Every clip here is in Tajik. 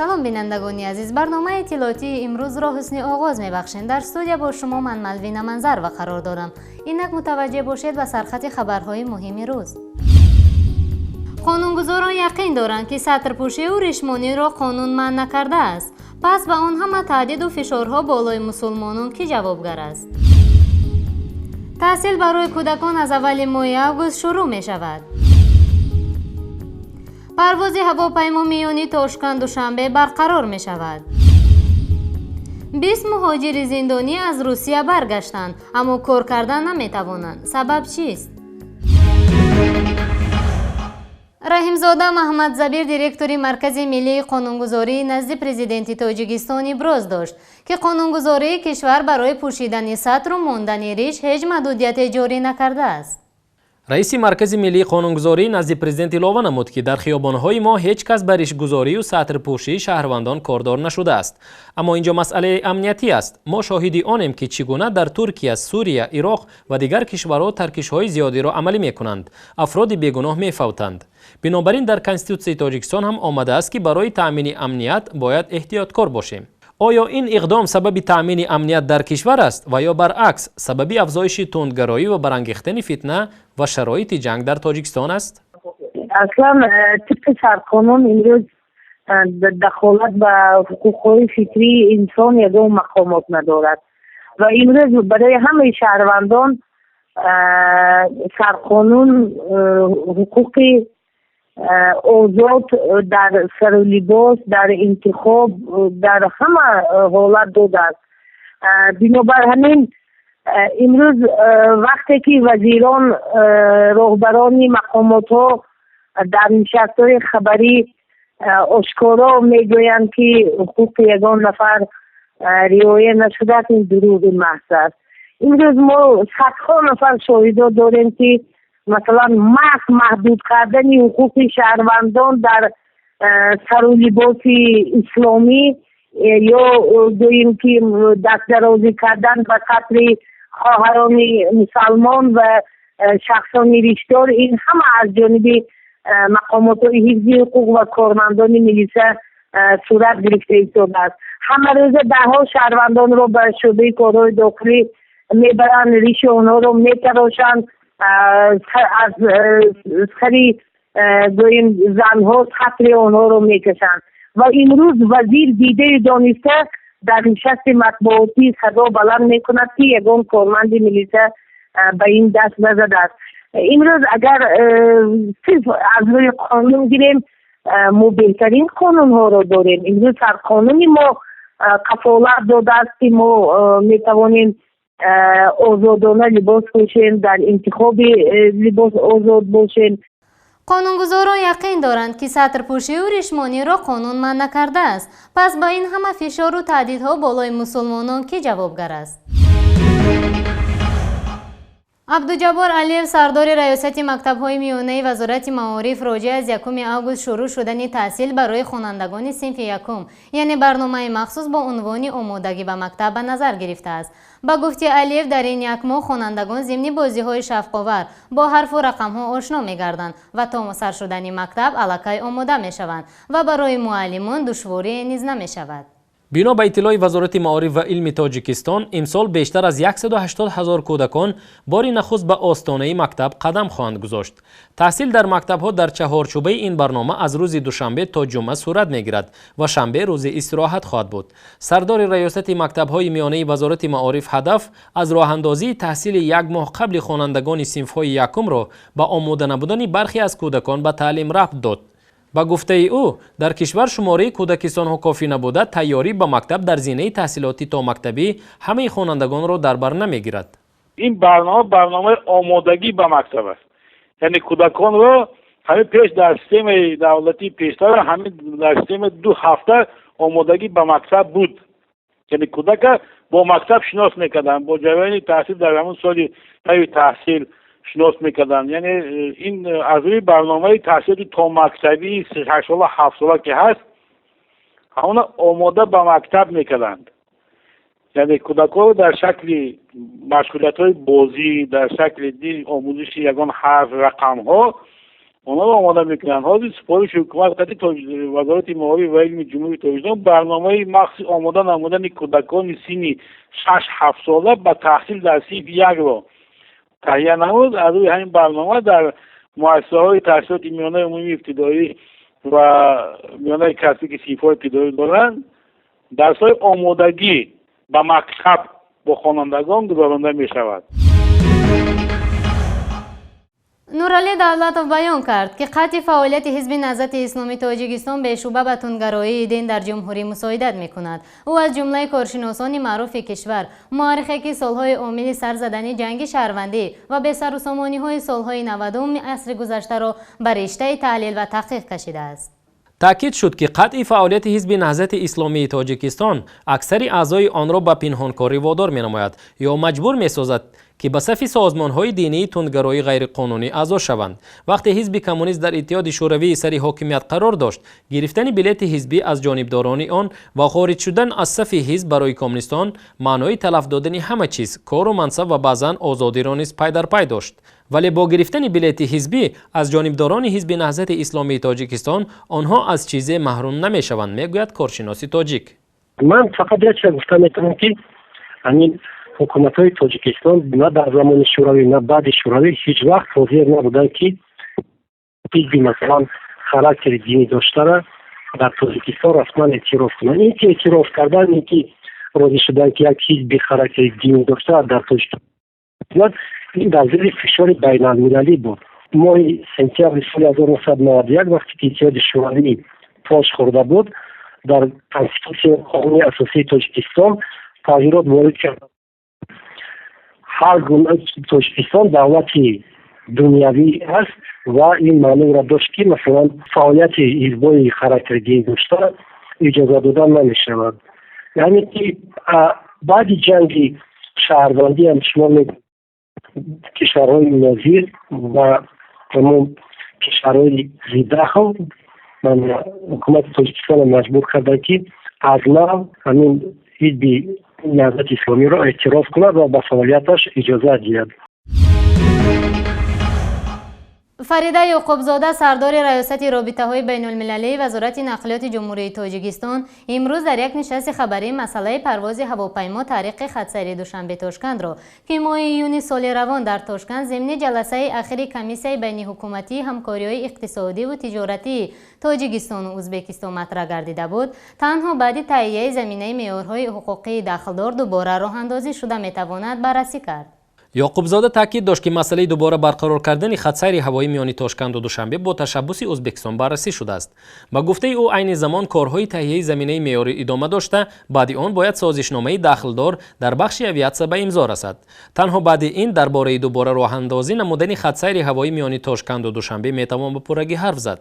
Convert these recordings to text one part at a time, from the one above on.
Салом, бинандагони азиз! Барномаи иттилоотии имрӯзро ҳусни оғоз мебахшем. Дар студия бо шумо ман, Малвина Манзарова, қарор дорам. Инак мутаваҷҷеҳ бошед ба сархати хабарҳои муҳими рӯз. Қонунгузорон яқин доранд, ки сатрпӯшиву ришмониро қонун манъ накардааст. Пас ба он ҳама таҳдиду фишорҳо болои мусулмонон кӣ ҷавобгар аст? Таҳсил барои кӯдакон аз аввали моҳи август шурӯъ мешавад. Парвози ҳавопаймо миёни Тошканд, Душанбе барқарор мешавад. 20 муҳоҷири зиндонӣ аз Русия баргаштанд, аммо кор кардан наметавонанд. Сабаб чист? Раҳимзода Маҳмадзабир, директори Маркази миллии қонунгузории назди Президенти Тоҷикистон, иброз дошт, ки қонунгузории кишвар барои пӯшидани сатру мондани риш ҳеҷ маҳдудияте ҷорӣ накардааст. Раиси Маркази миллии қонунгузорӣ назди Президент илова намуд, ки дар хиёбонҳои мо ҳеҷ кас ба ришгузорию сатрпӯшии шаҳрвандон кордор нашудааст. Аммо ин ҷо масъалаи амниятӣ аст. Мо шоҳиди онем, ки чӣ гуна дар Туркия, Сурия, Ироқ ва дигар кишварҳо таркишҳои зиёдиро амалӣ мекунанд, афроди бегуноҳ мефавтанд. Бинобар ин дар Конститутсияи Тоҷикистон ҳам омадааст, ки барои таъмини амният бояд эҳтиёткор бошем. Оё ин иқдом сабаби таъмини амният дар кишвар аст ва ё баръакс сабаби афзоиши тундгароӣ ва барангехтани фитна ва шароити ҷанг дар Тоҷикистон аст? Аслан тибқи сарқонун имрӯз дахолат ба ҳуқуқҳои фитрии инсон ягон мақомот надорад ва имрӯз барои ҳамаи шаҳрвандон сарқонун ҳуқуқи озод дар сару либос, дар интихоб, дар ҳама ҳолат додааст. Бинобар ҳамин имрӯз вақте ки вазирон, роҳбарони мақомотҳо дар нишастҳои хабарӣ ошкоро мегӯянд, ки ҳуқуқи ягон нафар риоя нашудааст, ин дурӯғи маҳз аст. Имрӯз мо садҳо нафар шоҳидот дорем, ки масалан маҳз маҳдуд кардани ҳуқуқи шаҳрвандон дар сару либоси исломӣ ё гӯем ки дастдарозӣ кардан ба сатри хоҳарони мусалмон ва шахсони ришдор, ин ҳама аз ҷониби мақомотҳои ҳифзи ҳуқуқ ва кормандони милиса сурат гирифта истодааст. Ҳамарӯза даҳҳо шаҳрвандонро ба шӯъбаи корҳои дохилӣ мебаранд, риши онҳоро метарошанд, аз сари гӯем занҳо сатри онҳоро мекашанд ва имрӯз вазир дидаю дониста дар нишасти матбуотӣ садо баланд мекунад, ки ягон корманди милиса ба ин даст назадааст. Имрӯз агар сирф аз рӯи қонун гирем, мо беҳтарин қонунҳоро дорем. Имрӯз сарқонуни мо кафолат додааст, ки мо метавонем озодона либос пӯшем, дар интихоби либос озод бошем. Қонунгузорон яқин доранд, ки сатрпӯшиву ришмониро қонун манъ накардааст. Пас ба ин ҳама фишору таҳдидҳо болои мусулмонон кӣ ҷавобгар аст? Абдуҷаббор Алиев, сардори Раёсати мактабҳои миёнаи Вазорати маориф, роҷеъ аз 1 август шурӯъ шудани таҳсил барои хонандагони синфи якум, яъне барномаи махсус бо унвони «Омодагӣ ба мактаб» ба назар гирифтааст. Ба гуфти Алиев, дар ин як моҳ хонандагон зимни бозиҳои шавқовар бо ҳарфу рақамҳо ошно мегарданд ва то сар шудани мактаб аллакай омода мешаванд ва барои муаллимон душворие низ намешавад. Бино ба иттилои Вазорати маориф ва илми Тоҷикистон, имсол бештар аз 180 ҳазор кӯдакон бори нахуст ба остонаи мактаб қадам хоҳанд гузошт. Таҳсил дар мактабҳо дар чаҳорчӯбаи ин барнома аз рӯзи душанбе то ҷумъа сурат мегирад ва шанбе рӯзи истироҳат хоҳад буд. Сардори Раёсати мактабҳои миёнаи Вазорати маориф ҳадаф аз роҳандозии таҳсили як моҳ қабли хонандагони синфҳои якумро ба омода набудани бархе аз кӯдакон ба таълим рабт дод. Ба гуфтаи ӯ, дар кишвар шумораи кӯдакистонҳо кофӣ набуда, тайёрӣ ба мактаб дар зинаи таҳсилоти томактабӣ ҳамаи хонандагонро дар бар намегирад. Ин барнома барномаи омодагӣ ба мактаб аст, яъне кӯдаконро ҳамин пеш дар системаи давлатии пештара ҳамин дар системаи 2 ҳафта омодагӣ ба мактаб буд, яъне кӯдака бо мактаб шинос мекарданд, бо ҷараёни таҳсил дар ҳамон соли нави таҳсил шинос мекарданд. Яъне ин аз рӯи барномаи таҳсилоти томактабии 6-сола, 7-сола ки ҳаст, ҳамона омода ба мактаб мекарданд, яъне кӯдакҳоро дар шакли машғулиятҳои бозӣ, дар шакли омӯзиши ягон ҳарф, рақамҳо. Онҳоро омода мекунанд. Ҳозир супориши ҳукумат қати Вазорати маориф ва илми Ҷумҳурии Тоҷикистон барномаи махсуси омода намудани кӯдакони синни 6-7 сола ба таҳсил дар синфи якро таҳия намуд. Аз рӯи ҳамин барнома дар муассисаҳои таҳсилоти миёнаи умумии ибтидоӣ ва миёнаи касбӣ, ки синфҳои ибтидоӣ доранд, дарсҳои омодагӣ ба мактаб бо хонандагон гузаронда мешавад. Нуралӣ Давлатов баён кард, ки қатъи фаъолияти Ҳизби Наҳзати Исломии Тоҷикистон бешубҳа ба тундгароии дин дар ҷумҳурӣ мусоидат мекунад. Ӯ аз ҷумлаи коршиносони маъруфи кишвар, муаррихе, ки солҳои омили сар задани ҷанги шаҳрвандӣ ва бесарусомониҳои солҳои 90-уми асри гузаштаро ба риштаи таҳлил ва таҳқиқ кашидааст. Таъкид шуд, ки қатъи фаъолияти Ҳизби Наҳзати Исломии Тоҷикистон аксари аъзои онро ба пинҳонкорӣ водор менамояд ё маҷбур месозад, ки ба сафи созмонҳои динии тундгароӣ ғайриқонунӣ аъзо шаванд. Вақте ҳизби коммунист дар Иттиҳоди Шӯравӣ сари ҳокимият қарор дошт, гирифтани билети ҳизбӣ аз ҷонибдорони он ва хориҷ шудан аз сафи ҳизб барои коммунистон маънои талаф додани ҳама чиз, кору мансаб ва баъзан озодиро низ пай дар пай дошт. Вале бо гирифтани билети ҳизбӣ аз ҷонибдорони Ҳизби Наҳзати Исломии Тоҷикистон онҳо аз чизе маҳрум намешаванд, мегӯяд коршиноси тоҷик. Ман фақат як чиз гуфта метавонам, ки ҳамин ҳукуматҳои Тоҷикистон на дар замони Шӯравӣ, на баъди Шӯравӣ ҳеҷ вақт ҳозир набуданд, ки ҳизби, масалан, характери динӣ доштара дар Тоҷикистон расман эътироф кунанд. Ин ки эътироф кардан, ин ки розӣ шудан, ки як ҳизби характери динӣ дошта дар Тоҷикистон, ин дар зери фишори байналмилалӣ буд. Моҳи сентябри соли 1991, вақте ки Иттиҳоди Шӯравӣ пош хӯрда буд, дар Конститутсия, қонуни асосии Тоҷикистон тағйирот ворид кард. Ҳар гуна Тоҷикистон давлати дунявӣ аст ва ин маъноро дошт, ки, масалан, фаъолияти ҳизбҳои характери динӣ дошта иҷоза дода намешавад. Яъне ки баъди ҷанги шаҳрвандӣ ҳам шумо кишварҳои нозир ва ҳамон кишварҳои зидахл ҳукумати Тоҷикистонро маҷбур карданд, ки аз нав ҳамин Ҳизби Наҳзати Исломиро эътироф кунад ва ба фаъолияташ иҷозат диҳад. Фарида Ёқубзода, сардори Раёсати робитаҳои байнулмилалии Вазорати нақлиёти Ҷумҳурии Тоҷикистон, имрӯз дар як нишасти хабарӣ масъалаи парвози ҳавопаймо тариқи хатсайри Душанбе-Тошкандро, ки моҳи июни соли равон дар Тошканд зимни ҷаласаи ахири Комиссияи байниҳукуматии ҳамкориҳои иқтисодиву тиҷоратии Тоҷикистону Ӯзбекистон матраҳ гардида буд, танҳо баъди таҳияи заминаи меъёрҳои ҳуқуқии дахлдор дубора роҳандозӣ шуда метавонад, баррасӣ кард. Ёқубзода таъкид дошт, ки масъалаи дубора барқарор кардани хатсайри ҳавоӣ миёни Тошканду Душанбе бо ташаббуси Ӯзбекистон баррасӣ шудааст. Ба гуфтаи ӯ, айни замон корҳои таҳияи заминаи меъёрӣ идома дошта, баъди он бояд созишномаи дахлдор дар бахши авиатсия ба имзо расад. Танҳо баъди ин дар бораи дубора роҳандозӣ намудани хатсайри ҳавоӣ миёни Тошканду Душанбе метавон ба пуррагӣ ҳарф зад.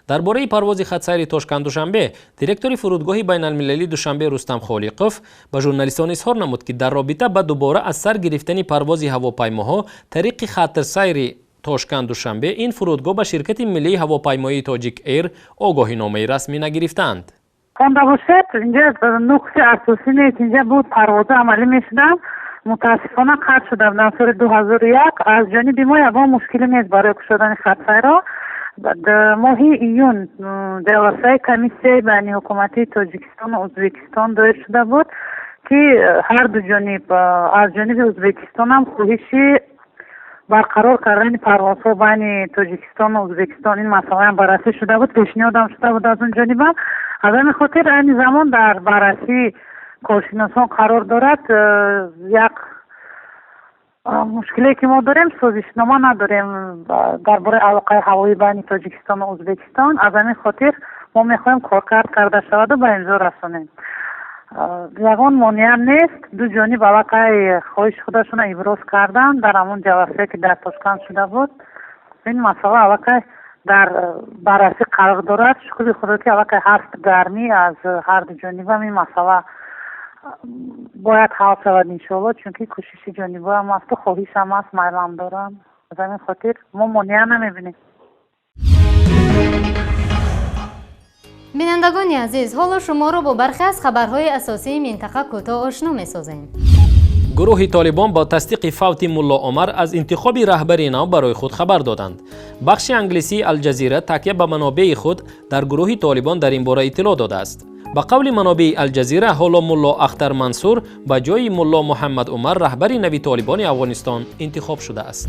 Дар бораи парвози хатсайри Тошканд-Душанбе директори фурудгоҳи байналмилалии Душанбе Рустам Холиқов ба журналистон изҳор намуд, ки дар робита ба дубора аз сар гирифтани парвози ҳавопаймоҳо тариқи хатсайри Тошканд-Душанбе ин фурудгоҳ ба ширкати миллии ҳавопаймоии Тоҷик Эйр огоҳиномаи расмӣ нагирифтаанд. Хонда бошед, инҷа нуқси асосӣ нест. Инҷа буд, парвоза амалӣ мешуданд, мутаассифона қатъ шуда буданд соли 2001. Аз ҷониби мо ягон мушкиле нест барои кушодани хатсайро. Моҳи июн ҷаласаи Комиссияи байниҳукуматии Тоҷикистону Ӯзбекистон доир шуда буд, ки ҳар ду ҷониб, аз ҷониби Ӯзбекистонам хоҳиши барқарор кардани парвозҳо байни Тоҷикистону Ӯзбекистон, ин масъалаам баррасӣ шуда буд, пешниҳодам шуда буд аз он ҷонибам. Аз ҳамин хотир айни замон дар баррасии коршиносон қарор дорад. Як мушкиле ки мо дорем, созишнома надорем дар бораи алоқаи ҳавоӣ байни Тоҷикистону Ӯзбекистон. Аз ҳамин хотир мо мехоҳем коркард карда шаваду ба имзо расонем. Ягон монеа нест. Ду ҷониб аллакай хоҳиши худашонро иброз карданд дар ҳамон ҷаласае, ки дар Тошканд шуда буд. Ин масъала аллакай дар баррасӣ қарор дорад. Шукри Худо, ки аллакай ҳаст гармӣ аз ҳар ду ҷонибам. Ин масъала бояд ҳал шавад, иншоалло, чунки кӯшиши ҷонибоам асту хоҳишам аст, майлам дорам. Аз ҳамин хотир мо монеа намебинем. Бинандагони азиз, ҳоло шуморо бо бархе аз хабарҳои асосии минтақа кӯтоҳ ошно месозем. Гурӯҳи Толибон бо тасдиқи фавти Мулло Омар аз интихоби раҳбари нав барои худ хабар доданд. Бахши англисии Алҷазира такя ба манобеи худ дар гурӯҳи Толибон дар ин бора иттилоъ додааст. Ба қавли манобеи Алҷазира, ҳоло Мулло Ахтар Мансур ба ҷои Мулло Муҳаммад Умар раҳбари нави Толибони Афғонистон интихоб шудааст.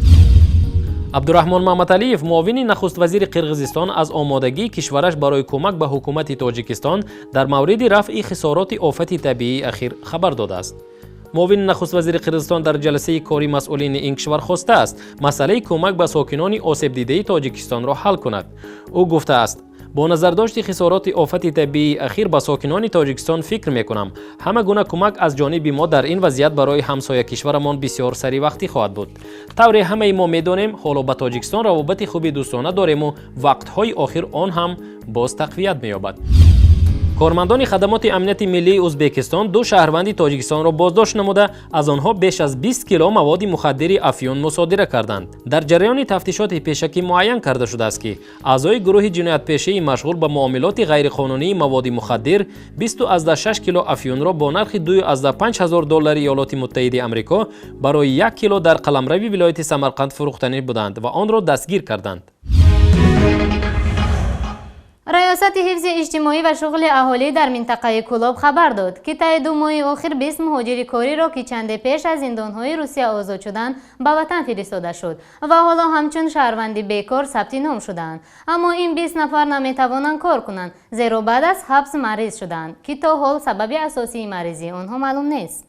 Абдураҳмон Маҳмадалиев, муовини нахуствазири Қирғизистон, аз омодагии кишвараш барои кӯмак ба ҳукумати Тоҷикистон дар мавриди рафъи хисороти офати табиии ахир хабар додааст. Муовини нахуствазири Қирғизистон дар ҷаласаи кори масъулини ин кишвар хостааст, масъалаи кӯмак ба сокинони осебдидаи Тоҷикистонро ҳал кунад. Ӯ гуфтааст: бо назардошти хисороти офати табиии ахир ба сокинони Тоҷикистон фикр мекунам. Ҳама гуна кӯмак аз ҷониби мо дар ин вазъият барои ҳамсоя кишварамон бисёр саривақтӣ хоҳад буд. Тавре ҳамаи мо медонем, ҳоло ба Тоҷикистон равобити хуби дӯстона дорему вақтҳои охир он ҳам боз тақвият меёбад. Кормандони хадамоти амнияти миллии Ӯзбекистон ду шаҳрванди Тоҷикистонро боздошт намуда, аз онҳо беш аз 20 кило маводи мухаддири афюн мусодира карданд. Дар ҷараёни тафтишоти пешакӣ муайян карда шудааст, ки аъзои гурӯҳи ҷиноятпешаи машғул ба муомилоти ғайриқонунии маводи мухаддир 26 кило афюнро бо нархи 25 ҳазор доллари Иёлоти Муттаҳиди Амрико барои 1 кило дар қаламрави вилояти Самарқанд фурӯхтанӣ буданд ва онро дастгир карданд. Раёсати ҳифзи иҷтимоӣ ва шуғли аҳолӣ дар минтақаи Кӯлоб хабар дод, ки таи 2 моҳи охир 20 муҳоҷири кориро, ки чанде пеш аз зиндонҳои Русия озод шуданд, ба ватан фиристода шуд ва ҳоло ҳамчун шаҳрванди бекор сабти ном шудаанд. Аммо ин 20 нафар наметавонанд кор кунанд, зеро баъд аз ҳабс мариз шуданд, ки то ҳол сабаби асосии маризии онҳо маълум нест.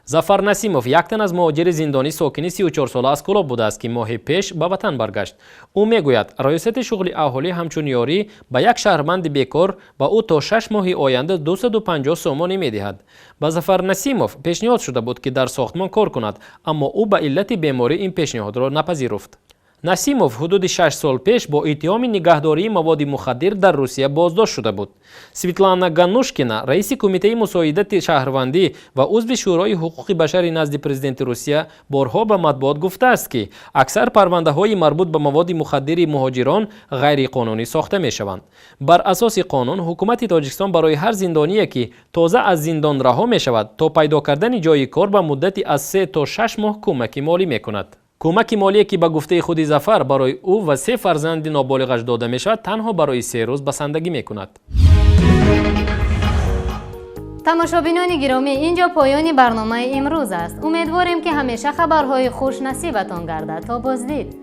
Зафар Насимов як тан аз муҳоҷири зиндонӣ, сокини 34сола аз Кӯлоб будааст, ки моҳи пеш ба ватан баргашт. Ӯ мегӯяд, Раёсати шуғли аҳолӣ ҳамчун ёрӣ ба як шаҳрванди бекор ба ӯ то 6 моҳи оянда 250 сомонӣ медиҳад. Ба Зафар Насимов пешниҳод шуда буд, ки дар сохтмон кор кунад, аммо ӯ ба иллати беморӣ ин пешниҳодро напазируфт. Насимов ҳудуди 6 сол пеш бо иттиҳоми нигаҳдории маводи мухаддир дар Русия боздошт шуда буд. Светлана Ганнушкина, раиси Кумитаи мусоидати шаҳрвандӣ ва узви Шӯрои ҳуқуқи башари назди президенти Русия, борҳо ба матбуот гуфтааст, ки аксар парвандаҳои марбут ба маводи мухаддири муҳоҷирон ғайриқонунӣ сохта мешаванд. Бар асоси қонун, ҳукумати Тоҷикистон барои ҳар зиндоние, ки тоза аз зиндон раҳо мешавад, то пайдо кардани ҷойи кор ба муддати аз 3 то 6 моҳ кӯмаки молӣ мекунад. Кӯмаки молие, ки ба гуфтаи худи Зафар барои ӯ ва се фарзанди ноболиғаш дода мешавад, танҳо барои 3 рӯз басандагӣ мекунад. Тамошобинони гиромӣ, ин ҷо поёни барномаи имрӯз аст. Умедворем, ки ҳамеша хабарҳои хуш насибатон гардад. То боздид.